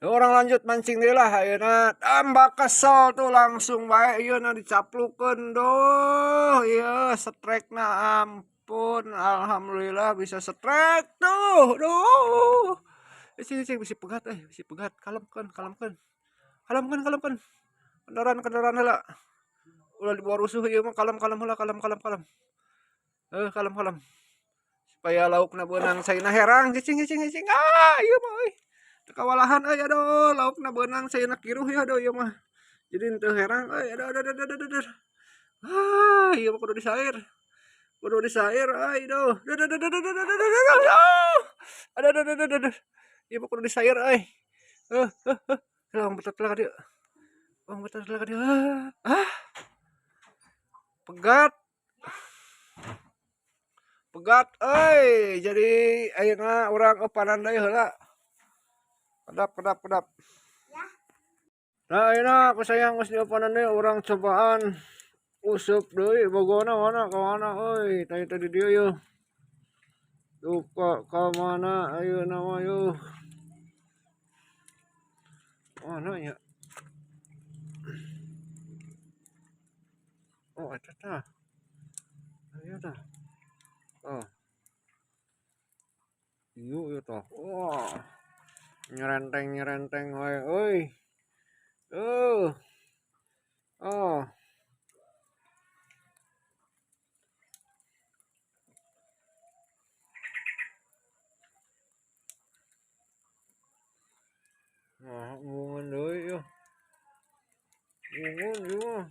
Urang lanjut mancing deui lah ayeuna. Tambah kesel tuh langsung bae ieu na dicaplukeun duh. Ieu strekna ampun, alhamdulillah bisa strek tuh. Duh. Cing cing bisi pegat euy, bisi pegat. Kalemkeun, kalemkeun. Kalemkeun, kalemkeun. Kendaraan kendaraan heula. Ulah dibawa rusuh ieu mah, kalem kalem heula, kalem kalem kalem. Kalem kalem. Supaya laukna beunang caina herang, cicing cicing cicing. Ah, ieu mah euy. Teu kawalahan euy, aduh, laukna beunang caina kiruh ya, aduh ieu mah. Jadi teu herang euy, aduh aduh aduh aduh aduh. Ah, ieu mah kudu disair. Kudu disair euy, aduh. Aduh aduh aduh aduh aduh aduh aduh. Aduh aduh aduh aduh aduh. Ieu mah kudu disair euy. Eh eh eh. Lah betot lah ka dieu. Bang betot lah ka dieu. Ah. Pegat. Pegat euy. Jadi ayeuna urang eupanan deui heula. Kedap kedap kedap. Ya. Nah, ayeuna aku sayang geus diopanan deui, urang cobaan useup deui bogona mana ka mana euy. Tadi tadi dieu yeuh. Duka ka mana ayeuna mah yeuh. Mana nya? Oh, eta tah. Ayo tah. Oh. Ieu ieu tah. Wah. Nyerenteng-nyerenteng wae euy. Tuh. Oh. Nah, embungan deui yeuh. Embungan ieu mah.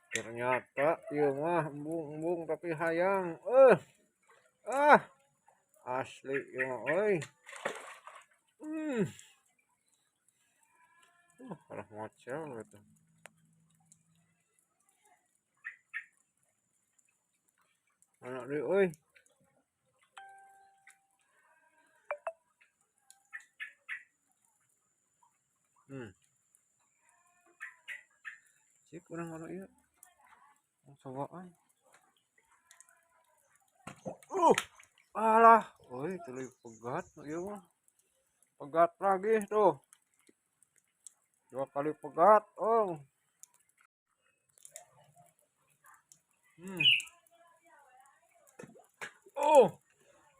Ternyata ieu mah embung-embung tapi hayang. Ah. Asli ieu mah euy. Kalah ngocel gitu. Anak deui euy. Cik urang ngono ieu. Cobaan. Alah, euy tuluy pegat ieu mah. Pegat lagi tuh. 2 kali pegat, oh. Oh.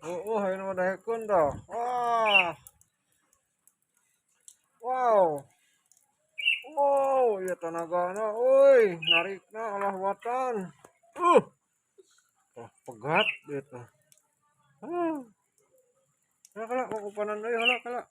Oh, oh, ayeuna mah daekeun tah. Wah. Wow. Wow, ieu tanagana euy, narikna alah watan. Wah, pegat ieu teh. Kala, kala, kukupanan deui heula kala.